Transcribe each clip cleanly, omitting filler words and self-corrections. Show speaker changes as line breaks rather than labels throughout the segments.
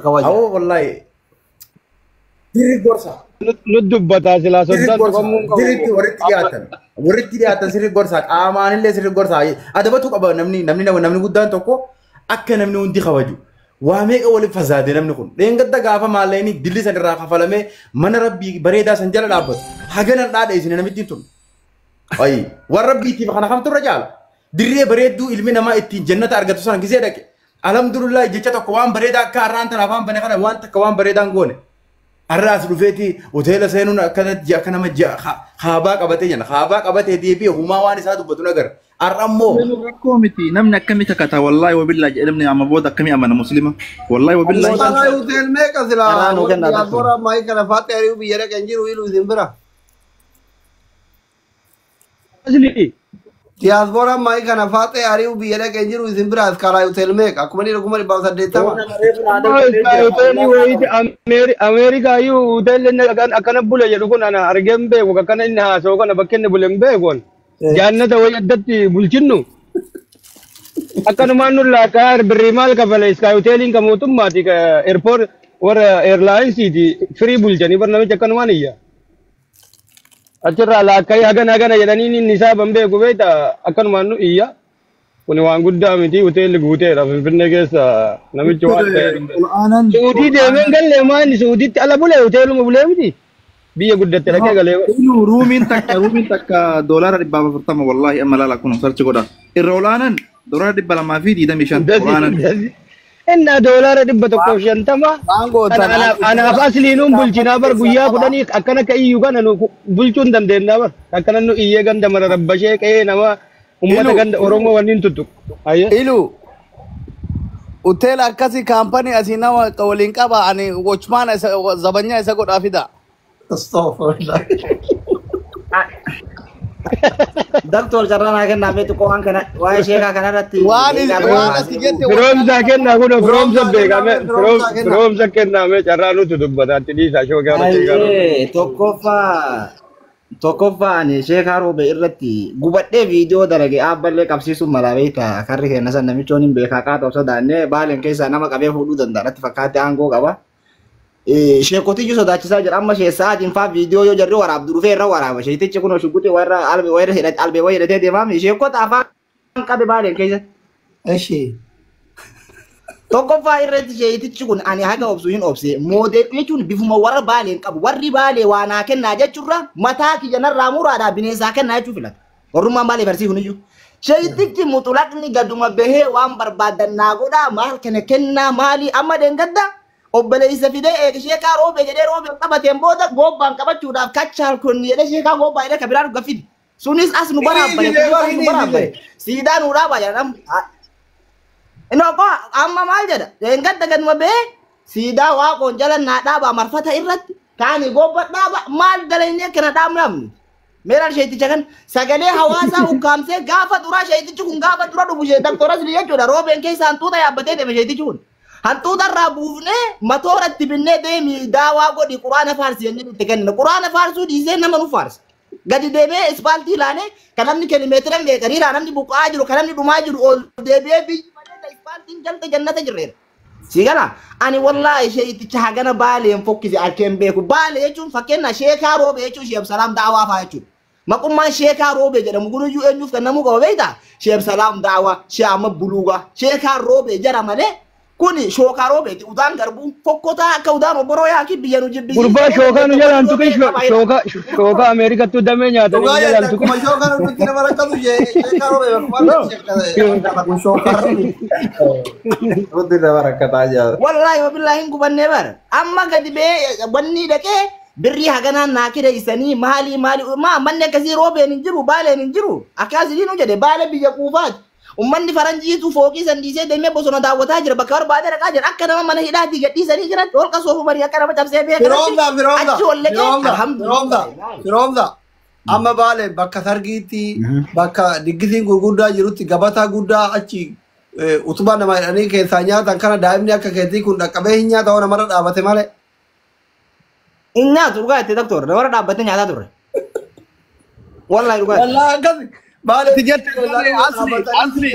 Kawaja.
Awoo wallaahi. Dirri gorsa.
Nu dubbataa silaa
Sirri
soddaan
gorsa.
tuqamuu hin qabu.
Sirriitti warritti dhiyaatan. Warritti dhiyaatan sirri gorsa. Qaamaanillee sirri gorsa. Adabatu qaba namni namni namni guddaan tokko akka namni hundi kabaju. Waa meeqa waliif fasaade namni kun. Dheengadda gaafa maallaqni dilli san irraa kafalamee mana rabbii bareedaa san jala dhaabbatu. Haganan dhaadha isin namittiin tun. Ayi warra rabbiitiif kana kamtu irra caala. Dirree bareedduu ilmi namaa ittiin jannata argatu sana gisee dhaqe. Alhamdulillah jecha tokko waan bareedaa akka har'aan tana afaan bane kana waan takka waan bareedaan goone. Har'a as dhufeeti hoteela seenuun akkana ji'a akka nama ji'a haabaa qabatee jenna. Haabaa qabatee deebi'ee humaa waan isaa dubbatu nagar. Har'a immoo
Rakkoo miti namni akkamii kakata wallahi wabillahi jedhamni amma booda akkamii amana muslima wallahi wabillahi.
Wallahi hotel meeqa silaa
Karaa nuu kennaa doctor.
Diyaaspoora maayii kana faaxee ari'uu biyya dhaqe hin jiru iluu isin bira.
Asli
Diyaaspoora maayii kana faaxee ari'uu biyya dhaqe hin jiru isin bira iskaalaa hotel meeqa akkuma dhiira 18,000.
Hoteelii wayiiti Ameerikaa iyyuu hoteelli inni akkana bule jedhu kun ana argee hin beeku akkana inni haasa'u kana bakka inni bule hin beeku. Jaannata wayi addatti bulchinnu. Akkanumaan nu laakkaa birrii maal kafale iskaa hoteeliin kan mootummaati eerpoor warra eerlaayinsiiti firii bulchanii bar namichi akkanumaan iyya. Achirraa laakkaayii hagana hagana jedhanii inni isaa ban beeku beekta akkanumaan nu iyya. Kuni waan guddaa miti hoteelli guuteera Finfinnee keessa namichi waan ta'e.
Qur'aanan
Suudii deemeen galee maa inni Suudiitti ala bulee hoteeluma bulee miti. Biyya guddatte dhaqee galee.
Inuu ruumiin takka $140 wallahi amma laala kun sarchi godha. Irra olaanan $225 olaanan.
Innaa $150.
Waan gootan
Anaaf asliinuun bulchinaa bar guyyaa 10 akkana akka iyyuu kana nu bulchuu hin dandeenyaa bar. Akkana nu iyyee ganda mara rabbashee qe'ee nama uummata
Ilu.
ganda Oromoo wanniin tuttuqu. Ayyee.
Ilu hoteela akkasii kaampanii asii nama waliin qaba ani wochmaana isa zabanyaa isa godhaa fida.
Astaghfirullah.
Doctor carraa naa kennaa mee xiqqoo waan kana waa'ee sheekaa kanarratti
Waan
daqiiqaa
waan
lama
asi jette
Firoomsa kennaa kun firoomsa
Firoomsaa
beekame
kennaa firoomsaa kennaa.
firoomsa kennaa mee carraa nuti dubbata atti dhiisaa shookaa sheekaa roobe.
Ayyee tokkoffaa ani sheekaa roobe irratti gubadhee viidiyoo dalage dhaabballee qabsiisuun malaa beekta karri keenya san namichoon hin beekaa qaata osoo daannee baaleen keessaa nama qabee fuudhuu danda'a natti fakkaate aangoo qaba. Sheekotiyyuu sodaachisaa jira amma shee sa'aatiin faa viidiyoo yoo jarri waraabdu dhufee irra waraaba sheetichi kun shugguxii warra albee wayira hidhate albee wayira hidhatee deemaami sheekota afaan qabe baaleen keessatti.
Eshi.
Tokkoffaa irratti sheetichi kun ani haga obsu hin obse moodel jechuun bifuma warra baaleen qabu warri baalee waa naa kennaa jechuurra mataa kiyya narraa muraadhaa bineensaa kennaa jechuu filata. Warrummaan baalee barsiifun iyyuu. Sheetichi muxulaqni gaduma bahee waan barbaadan naa godhaa maal kana kennaa maali amma deengadda obboleessa fidee eegi sheekaa roobee jedhee roobee qabateen booda goobbaan qabachuudhaaf kachaal kun jedhee sheekaa goobbaa jedhee kabiraa dhuga fidi. Sunis as nu baraabbane
Inni
kunis as nu
inni
baraabbane siidaa nu dhaabaa jedha. Inni okkoo amma maal jedha? Deengadda gaduma bee siidaa waaqoon jala naa dhaabaa marfata irratti kaani gobba dhaaba maal dalaynee kana dhaabnamni. Meeraan sheeticha kan sagalee hawaasaa ukkaamsee gaafa duraa sheetichi kun gaafa dura dhufu shee doktora Asli jechuudha roobeen keessa hantuuta yaabbatee deeme sheetichi kun. Hantuuta irraa buufnee matoora itti binnee deemi daawaa godhi quraana faarsi jennee itti kennina. Quraana faarsuu dhiisee nama nu faarsa. Gadi deemee ispaaltii ilaalee kan namni kiiloomeetira meeqariiraa namni buqqa'aa jiru kan namni dhumaa jiru ol deebi'ee biyyi malee ispaaltiin jalte jannata jirreera. Si gala ani wallaahi sheeticha hagana baaleen fokkise arkeen beeku baale jechuun fakkeenya sheekaa roobe jechuun sheeb salaam daawaa faa jechuudha. Maqummaan sheekaa roobe jedhamu kunuyyuu eenyuuf kennamuu qaba beektaa? Sheeb salaam daawaa shee amma buluugaa sheekaa roobe jara malee kuni shookaa roobeeti udaan garbuu fokkotaa akka udaan obboroo yaaki biyya nu jibbisiise.
Gurbaa shookaa nu jalaan tuqin shookaa Ameerikattuu damee nyaatanii
Dhugaa
nu jalaan
jette
tuqin.
akkuma shookaa nuti nama rakkatu sheekaa roobee bakkuma sheekaa roobee.
Hundi nama rakkataa jira.
Wallaahi wabillaahi hin gubannee bara. Amma gadi bee wanni dhaqee birrii haganaan naa kireessanii maali maali maa manni akkasii roobeen hin jiru baaleen hin jiru akkasii nu jedhe baale biyya quufaati. Ummanni faranjiitu fooqii san dhiisee deemee bosona daawwataa jira bakka barbaade dhaqaa jira akka nama mana hidhaatii gadhiisanii jiran holqa soofu marii akka nama cabsee beekan
Firoomsa firoomsa
achi ol dhaqee
firoomsa firoomsa
alhamdulillah.
firoomsa amma baale bakka sargiitti bakka diggisiin gurguddaa jirutti gabataa guddaa achi utubaa nama hidhanii keessaa nyaatan kana daa'imni akka keetii kun dhaqqabee hin nyaata hoo namarra dhaabate malee.
Hin nyaatu dhugaa itti doktor warra dhaabbatee nyaataa turre. Wallaahi dhugaa itti.
Wallaahi akkas baale
Ati jette asli asli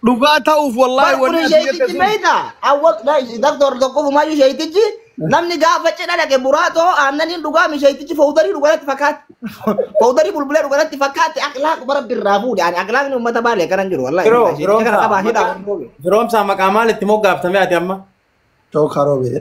Dhugaa ta'uuf wallaahi
Bar
wanni
kuni
ati jette
sheetichi
sun.
beektaa? Awwal doktor tokkofumayyuu sheetichi namni gaafa cidha dhaqe buraatoo aannaniin dhugaami sheetichi fowdarii dhuganatti fakkaatti. Fowdarii bulbulee dhuganatti fakkaatti akhlaaq bara birraa fuudhe. Ani akhlaaqni uummata baalee kanan jiru wallaahi.
Firoo,
Sheeticha kana qabaa hidhaa.
Firoomsaa maqaa maalitti moggaaftame ati amma?
Shookaa roobee.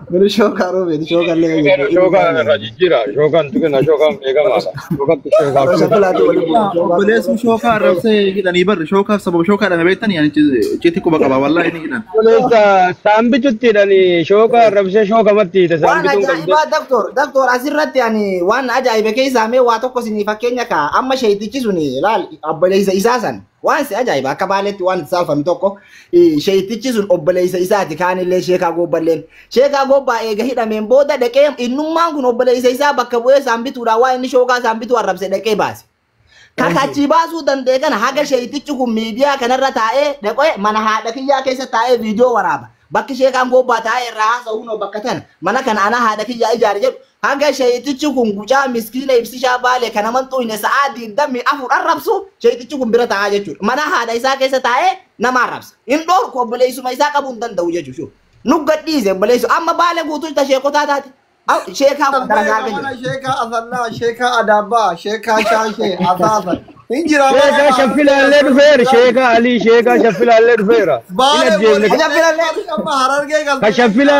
Kun shookaa roobee shookaa illee.
Shookaan irraa jijjiira. Shookaan tuqina shookaan beekamaadha. Shookatti shookaa
Shakkalaatti waliin bu'u.
Obboleessi shookaa arrabsee hidhanii barri shookaaf sababa shookaa dhame beektanii ani icciitti quba qaba wallaahi ni hidhan.
Obboleessa saambitutti hidhanii shooka arrabsee shookamatti hidhe
Waan
saambituun qabdee.
ajaa'ibaa doktor doktor asirratti ani waan ajaa'ibe keessaa mee waa tokko isinii fakkeenya kaa amma sheetichi suni laal obboleessa isaa san waan si ajaa'iba akka baaletti waan itti saalfame tokko sheetichi sun obboleessa isaati kaanillee sheekaa goobballeen sheekaa goobbaa eega hidhameen booda dhaqee innummaan kun obboleessa isaa bakka bu'ee saambituudhaan waan inni shookaa saambituu arrabse dhaqee baase. Kakachii baasuu danda'e kana haga sheetichi kun miidiyaa kanarra taa'ee dhaqee mana haadha kiyyaa keessa taa'ee viidiyoo waraaba. Bakki sheekaan gobbaa taa'ee irraa haasa'u hunoo bakka tana mana kana ana haadha kiyyaa ijaare jedhu haga sheetichi kun gucaa miskiina ibsishaa baale kana manxuuyne sa'aa 24 arrabsu sheetichi kun bira taa'aa jechuudha. Mana haadha isaa keessa taa'ee nama arrabsa. Hin dhoorku obboleessuma isaa qabuu hin danda'u jechuudha. Nu gadhiise obboleessu amma baale guutuu ta sheekotaa taate. Sheekaa dalagaa akka jiru.
Sheekaa Asallaa, sheekaa Adaabbaa, sheekaa Shaashee, Asaasa. Hin jira.
Sheekaa Shaffilaallee dhufeera. Sheekaa Alii sheekaa Shaffilaallee dhufeera. Hin
Baale
ajjeefne.
amma harargee
Ka
galtee.
Shaffila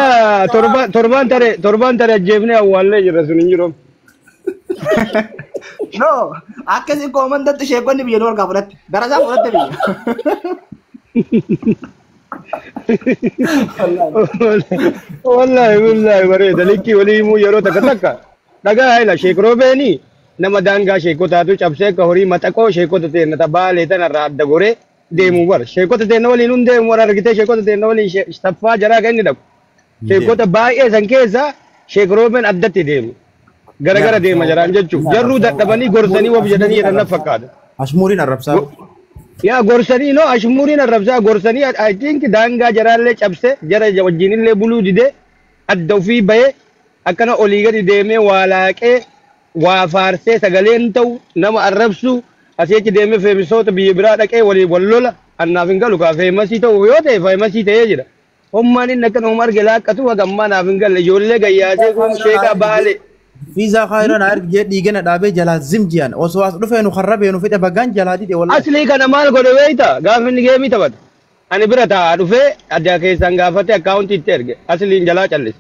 torban tare torban tare ajjeefne awwaallee jirra sun hin jiru.
No, akkasii koomandatti sheekonni biyya nu harkaa fudhatte. Darasaan fudhatte biyya.
Wallahi wallahi bareeda likkii walii himuu yeroo takka takka dhagaa haila sheek roobeeni nama daangaa sheekotaatu cabsee akka horii maxaqoo sheekota teenna baalee tanarraa adda goree deemuu bara sheekota teenna waliin hun deemu warra argitee sheekota teenna waliin saffaa jaraa kan inni dhaqu sheekota baay'ee san keessa sheek roobeen addatti deemu gara gara deema jaraan jechuuf jarruu dadhabanii gorsanii waf jedhanii jedhan na fakkaata.
Ashmuuriin arrabsaa.
Yaa gorsanii no ashmuriin arrabsaa gorsanii I think daangaa jaraallee cabse jara wajjinillee buluu didee adda ofii bahee akkana olii gadi deemee waa laaqee waa faarsee sagaleen ta'u nama arrabsu asii achi deemee feemisoota biyya biraa dhaqee walii wal lola annaaf hin galu kaa feemasii ta'u yoo ta'e feemasii ta'ee jira. Hommaan inni akka nama arge laaqqatu haga ammaa naaf hin galle ijoollee gayyaasee kun sheekaa baale.
Fiizaa kaayiroon argee dhiigana dhaabee jalaa zimjiyaan osoo as dhufee nu karrabee nu fixe bagaan jalaa dide wallaahi.
Aslii kana maal godhe beeyta gaafa inni geemii taphatu. Ani bira taa'aa dhufee adda keessaan gaafate akkaawuntii itti erge asliin jalaa callise.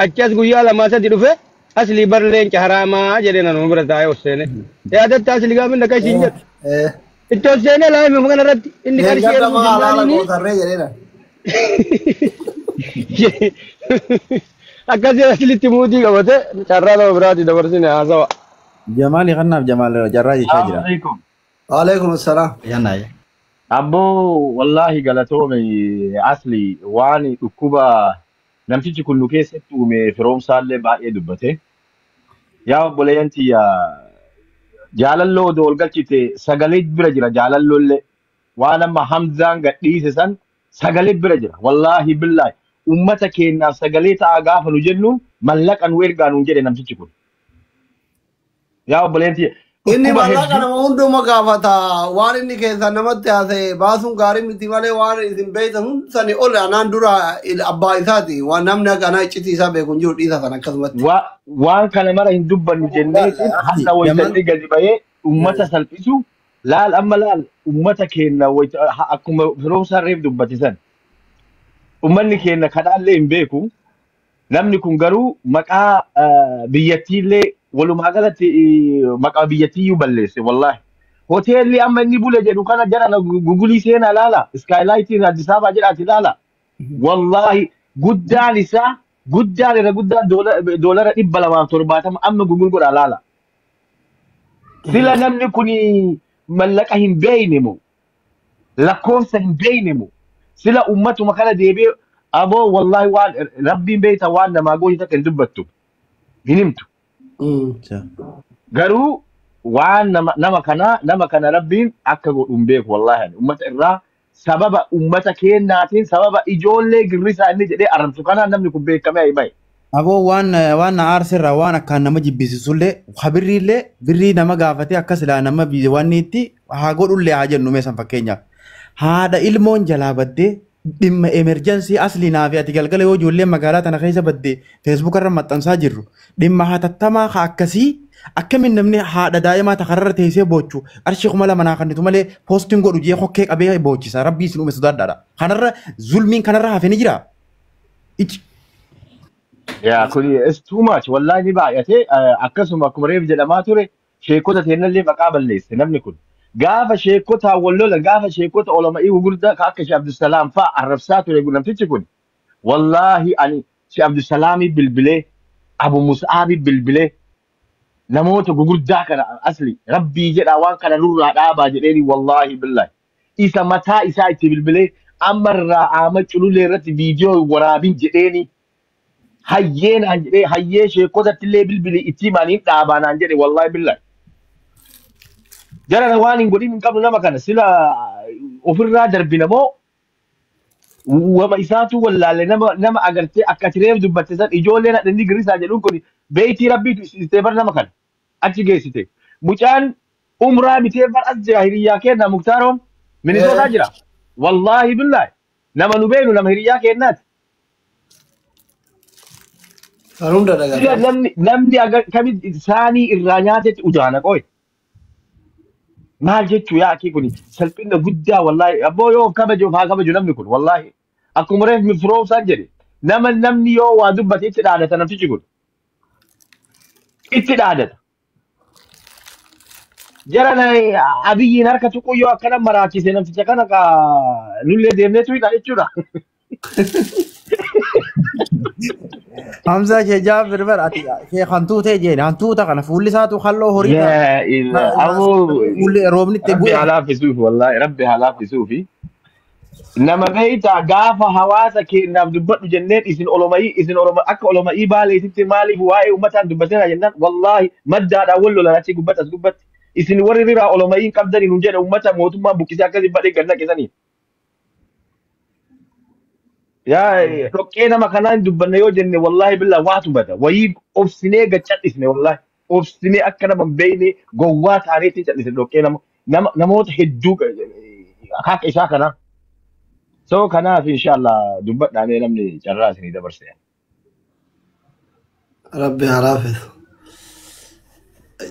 Achi as guyyaa lamaa sadi dhufee aslii bar leenca haraamaa jedhee nanuma bira taa'ee ol seene. Yaadatta aslii gaafa inni akka ishiin jedhu. Itti ol seenee laayimii kana irratti inni qarshii
Leenca
erguu
halaala
jennaan
gootarree jedheera.
Akkasii aslitti muutii qabate carraa nama biraati dabarsine haasawa.
Jamaali kanaaf Jamaal jarraa jechaa jira.
Alaikum.
Waalaikum salaam.
Abboo wallaahi galatoome asli waan dhukkuba namtichi kun nu keessatti uume firoomsaallee baay'ee dubbate. Yaa obboleeyyan tiyya jaalalloo odoo ol galchite sagalee bira jira jaalalloollee waan amma Hamzaan gadhiise san sagalee bira jira wallaahi billaahi ummata keenyaaf sagalee ta'a gaafa nu jennuun mallaqa nu ergaa nuun jedhe namtichi kun. Yaa obboleeyyan tiyya
Inni
dhukkuba
mallaqa
hedduu
nama hunduma gaafata. Waan inni keessaa namatti haasa'e baasuun gaarii miti malee waan isin beektan hundi ol anaan dura abbaa isaati. Waan namni akka anaa iccitii isaa beeku hin jiru dhiisa sana akkasumatti.
Waan kana mara hin dubbannu jenneetiin hadha wayitanii gadi bahee ummata salphisu laal amma laal ummata keenya akkuma firoomsaan reef dubbate san ummanni keenya kadhaallee hin beeku namni kun garuu maqaa biyyattiillee walumaa galatti maqaa biyyattiiyyuu balleesse wallaahi. Hoteelli amma inni bule jedhu kana jara gugulii seenaa laala iskaaylaayitiin Addis Ababaa jedhaati laala. Wallaahi guddaan isaa guddaan irra guddaan doolara 270 amma gugul godhaa laala. Sila namni kun mallaqa hin beeyne moo lakkoofsa hin beeyne moo sila ummatuma kana deebi'ee aboo wallaahi waan rabbiin beeyta waan namaa gooti takka hin dubbattu hin himtu. Garuu waan nama kana rabbiin akka godhu hin beeku wallaahi ani ummata irraa sababa ummata keenyaatiin sababa ijoollee girrisaa inni jedhee arrabsu kanaan namni kun beekamee ayi bahe.
Aboo waan waan na aarsirraa waan akkaan nama jibbisiisullee habirriillee birrii nama gaafatee akkas ilaa nama wanni itti haa godhullee haa jennu meeshaan fakkeenyaaf. Haadha ilmoon jalaa baddee dhimma emerjensii asli naa fi ati galgala yoo ijoollee magaalaa tana keessa baddee feesbuuk irra maxxansaa jirru dhimma hatattamaa haa akkasii akkamiin namni haadha daa'imaa takararra teessee boochu qarshii 2000 naa kennitu malee poostiin godhu jee hokkee qabee boochisa rabbii isin uume sodaadhaadha. Kanarra zulmiin kanarra hafe ni jira. Ichi.
Yaa kuni is too much wallahi ni baay'ate akkasuma akkuma reef jedhamaa ture sheekota teennallee maqaa balleesse namni kun. Gaafa sheekota wal lola gaafa sheekota olama'ii gurguddaa ka akka Sheekh Abdusalaam fa'a arrabsaa ture namtichi kun. Wallaahi ani Sheekh Abdusalaamii bilbilee Abu Mus'aabii bilbilee namoota gugurdaa kana asli rabbii jedhaa waan kana nurraa dhaabaa jedheeni wallaahi billahi. Isa mataa isaa itti bilbilee ammarraa aama cululee irratti viidiyoo waraabin jedheeni hayyee naan jedhee hayyee sheekotatti illee bilbili itti himaniin dhaabaa naan jedhe wallaahi billahi. Jara waan hin godhin hin qabnu nama kana sila ofirraa darbina moo wama isaatu wallaalle nama nama agartee akka ati reef dubbatte san ijoolleen hadhanni girrisaa jedhuun kun beeytii rabbiitu istee bar nama kana achi geessite. Mucaan umraa bitee bar as jira hiriyyaa kenna Muktaaroon Minisootaa jira. Wallaahi billaahi nama nu beenu nama hiriyyaa kennaati.
Kan hunda
Sila
dagataa.
namni namni agar kami saanii irraa nyaatetti udaana qoy. Maal jechuu yaa akii kun salphina guddaa wallaahi abboo yoo of kabaju of haa kabaju namni kun wallaahi akkuma reef firoomsaan jedhe nama namni yoo waa dubbate itti dhaadata namtichi kun itti dhaadata. Jara na abiyyiin harka tuquu yoo akkana maraachise namticha kana ka nullee deemneetu hidha jechuudha.
Hamza kee Jaafar bar ati kee hantuutee jeen hantuuta kana fuulli isaatu halloo horii ta'a.
Yaa ilaa aboo
Fuulli roobni itti
rabbi
bu'e.
haa laaffisuufi wallaahi rabbi haa laaffisuufi. Nama beeytaa gaafa hawaasa keenyaaf dubbadhu jenneen isin oloma'ii isin oloma akka oloma'ii baaleetitti maaliif waa'ee uummataan dubbateera jennaan wallaahi maddaadhaan wal lolan achi gubbatti as gubbatti isin warri riraa oloma'ii hin qabdanii nuun jedhe uummata mootummaan buqqisee akkasii badhee gad naqisanii. Yaa dhoqqee nama kanaa hin dubbanne yoo jenne wallaahi billaa waatu bada wayii obsinee gad cal'isne wallaahi obsinee akka nama hin beekne gowwaa taaneetti cal'isne dhoqqee nama nama namoota hedduu akka isaa kanaa. So kanaaf inshallah dubbadhaa mee namni carraa isinii dabarse.
Rabbi haa laafisu.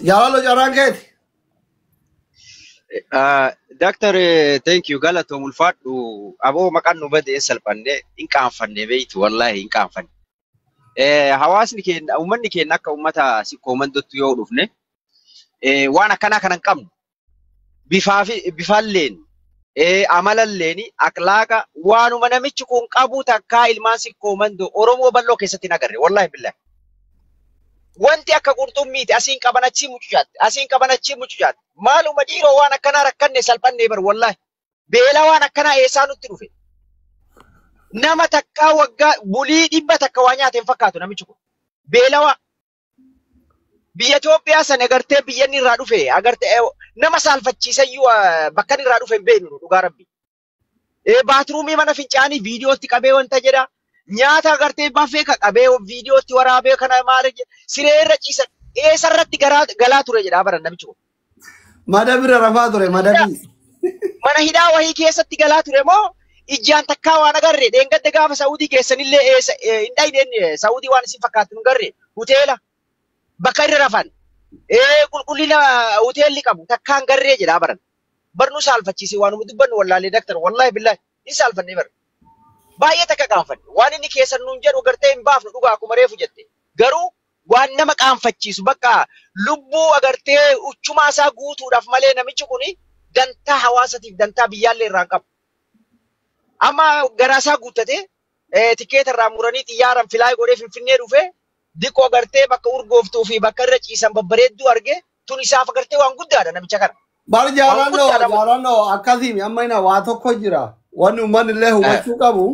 Jaalalo carraan keeti.
Doctor, thank you. Galatoom ulfaadhu. Aboo maqaan nu bade hin salphanne, hin qaanfanne beeytu, wallaahi hin qaanfanne. Hawaasni keenya, uummanni keenya akka uummata sikkoo mandottu yoo dhufne, waan akkanaa kana hin qabnu. Bifaa fi bifalleen, amalalleen, akhlaaqa waanuma namichi kun qabu takkaa ilmaan sikkoo mandoo Oromoo bal'oo keessatti hin agarre, wallaahi billahi. Wanti akka qurxummiiti asiin qaban achii mucucaatti, asiin qaban achii mucucaatti. Maaluma dhiiroo waan akkanaa rakkanne salphanne bar wallaahi. Beela waan akkanaa eessaa nutti dhufe. Nama takkaa waggaa bulii 100 waa nyaate hin fakkaatu namichi kun. Beelawaa. Biyya Itoophiyaa sana agartee biyya inni irraa dhufe agartee nama saalfachiisayyuu bakka inni irraa dhufe hin beeknu nu dhugaa rabbi. Baatruumii mana fincaanii viidiyootti qabee wanta jedha. Nyaata agartee baffee ka qabee viidiyootti waraabee kana maal jedha. Siree irra ciisan eessarratti galaa ture jedha baran namichi kun.
Madabira rafaa ture madabii.
Mana hidhaa wahii keessatti galaa ture moo ijaan takkaa waan agarre dheengadda gaafa Saa'udii keessanillee eessa hin dhayne Saa'udii waan isin fakkaattu hin garre hoteela bakka irra rafan qulqullina hoteelli qabu takkaa hin garree jedha baran. Barnuu saalfachiise waanuma dubbannu wallaalee daktar wallaahi billaahi hin saalfanne bara. Baay'ee takka qaanfanne waan inni keessan nuun jedhu gartee hin baafnu dhugaa akkuma reefu jette garuu waan nama qaanfachiisu bakka lubbuu agartee uchumaa isaa guutuudhaaf malee namichi kuni dantaa hawaasatiif dantaa biyyaallee irraa hin qabu. Amma garaa isaa guuttatee tikeeta irraa muranii xiyyaaraan filaay godhee Finfinnee dhufee diqoo agartee bakka urgooftuu fi bakka irra ciisan babbareedduu arge tun isaaf agartee waan guddaadha namicha kana.
Bar
Waan
jaalannoo
guddaadha.
jaalannoo akkasiimi amma ina waa tokko jira. Wanni uummanni illee hubachuu qabu.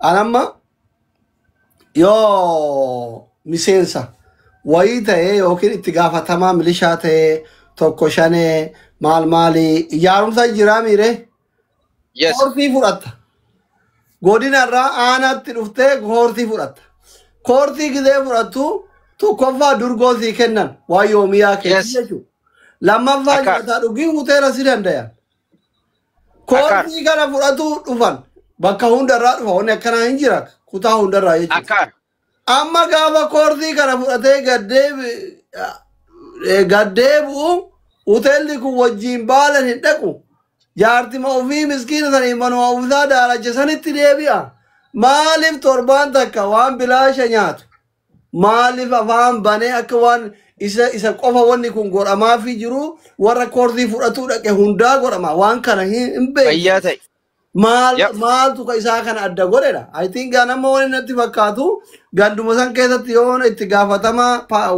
An amma yoo miseensa wayii ta'ee yookiin itti gaafatamaa milishaa ta'ee tokko shanee maal maalii ijaarumsa jiraa miire
Yes.
koorsii fudhatta. Godina irraa aanaatti dhuftee koorsii fudhatta. Koorsii gizee fudhattu tokkoffaa durgoo sii kennan waan yoomiyaa keetii jechuudha. Lammaffaa nyaataa dhugii hoteela si dandayan. Koorsii kana fudhatu dhufan bakka hundarraa dhufa wanni akkanaa hin jira kutaa hundarraa jechuudha. Amma gaafa koorsii kana fudhatee gaddeebi'u hoteelli kun wajjin baalan hin dhaqu. Jaartima ofii miskiina sanii manuma ofiisaa daalacha sanitti deebi'a. Maaliif torbaan takka waan bilaasha nyaatu? Maaliif afaan banee akka waan isa qofa wanni kun godhamaafii jiru warra koorsii fudhatuu dhaqe hundaa godhama waan kana hin beeku. Maaltu ka isaa kana adda godhedha. I think nama wani natti fakkaatu ganduma san keessatti yoo itti gaafatama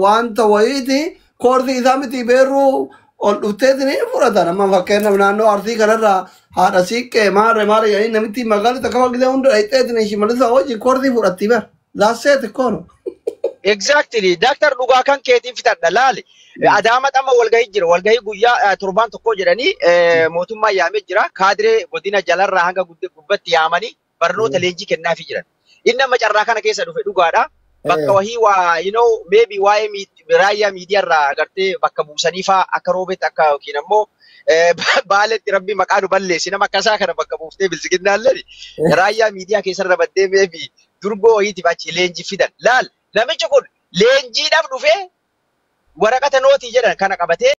wanta wayiiti koorsii isaa miti beerruu ol dhufteetiin hin fudhatan. Amma fakkeenyaaf naannoo Arsii kanarraa haadha siiqqee maarre maarre jedhanii namitti magaalli takka fakkisee hunda dhaqxeetiin shimalisa hojii koorsii fudhatti bara. Laasseeti kono.
Exactly. Doctor dhugaa kan keetiin fitadha laali. Adaama xamma walgahii jira. Walgahii guyyaa torbaan tokko jedhanii mootummaa yaamee jira. Kaadiree godina jalarraa hanga gubbatti yaamanii barnoota leenjii kennaafii jiran. Inni amma carraa kana keessa dhufe dhugaadha. Bakka wahii waa you know maybe waa'ee raayyaa miidiyaarraa agartee bakka buusanii faa akka roobetti akka yookiin ammoo baaletti rabbi maqaa nu balleessi nama akkasaa kana bakka buuftee bilisiginnaallee raayyaa miidiyaa keessarra baddee maybe durgoo wayiitiif achi leenjii fidan. Laal namichi kun leenjiidhaaf dhufee waraqata nootii jedhan kana qabatee.